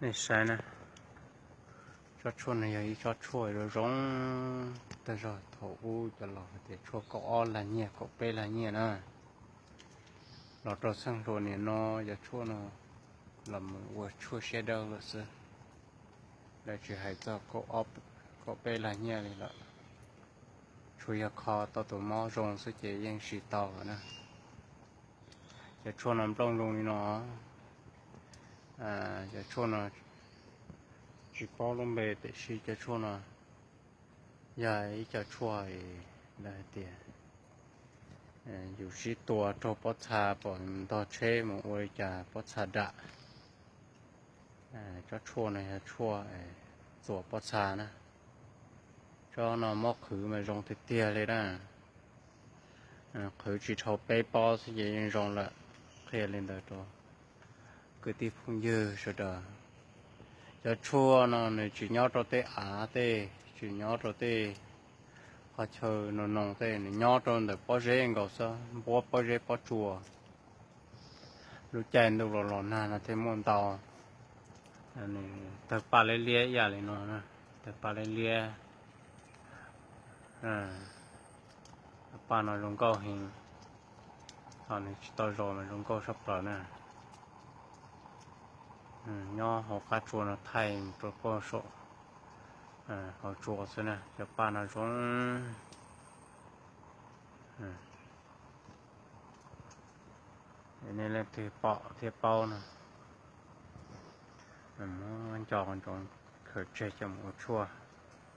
Nej saib na, tsob tshuaj no yog ib tsob tshuaj zoo zoo tag zog. Thaum ub cov laus hais tias tshuaj kaum ob lag nyiaj kaum peb lag nyiaj na. Los rau txheej hluas nim no cov tshuaj no los mus ua tshuaj siab dawb lawm xwb. Lawv tsis hais txog kaum peb lag nyiaj li lawm. Tsuas yog kho tau tus mob zoo xwb ces yeej siv tau lawm na. Cov tshuaj no nplooj zoo li no. Cov tshuaj no tsis paub lub npe tiam sis cov tshuaj no yog ib co tshuaj lawv hais tias yus sib tua raug pob txha pom ntog tsheb mus ua li cas pob txha dam. Tsob tshuaj no yog tshuaj txuas pob txha na. Tsob no mob qhwv mas zoo tiag tiag li na. Qhwv tsis dhau peb pob xwb ces yeej zoo lawm. Qhia li ntawd rau kwv tij phooj ywg sawv daws. Cov tshuaj no nws tsis nyob rau tej av tej, tsis nyob rau tej qhov chaw no no tej, nws nyob rau ntawm pob zeb nkaus xwb, npuab pob zeb pob tsuas. Lub caij ntuj los los nag no thiaj muaj ntau. Tawg paj liab liab ib yam li no, tawg paj liab liab. Paj no zoo nkauj heev, thaum nws tsis tau zos mas zoo nkauj sab plaws na. Nyob hauv qab tsua no thaij rau koj saum hauv tsua xwb na, cov paj no zoo. Nej leej twg pom thiab paub no, muab nco ntsoov khaws tseg coj mus ua tshuaj.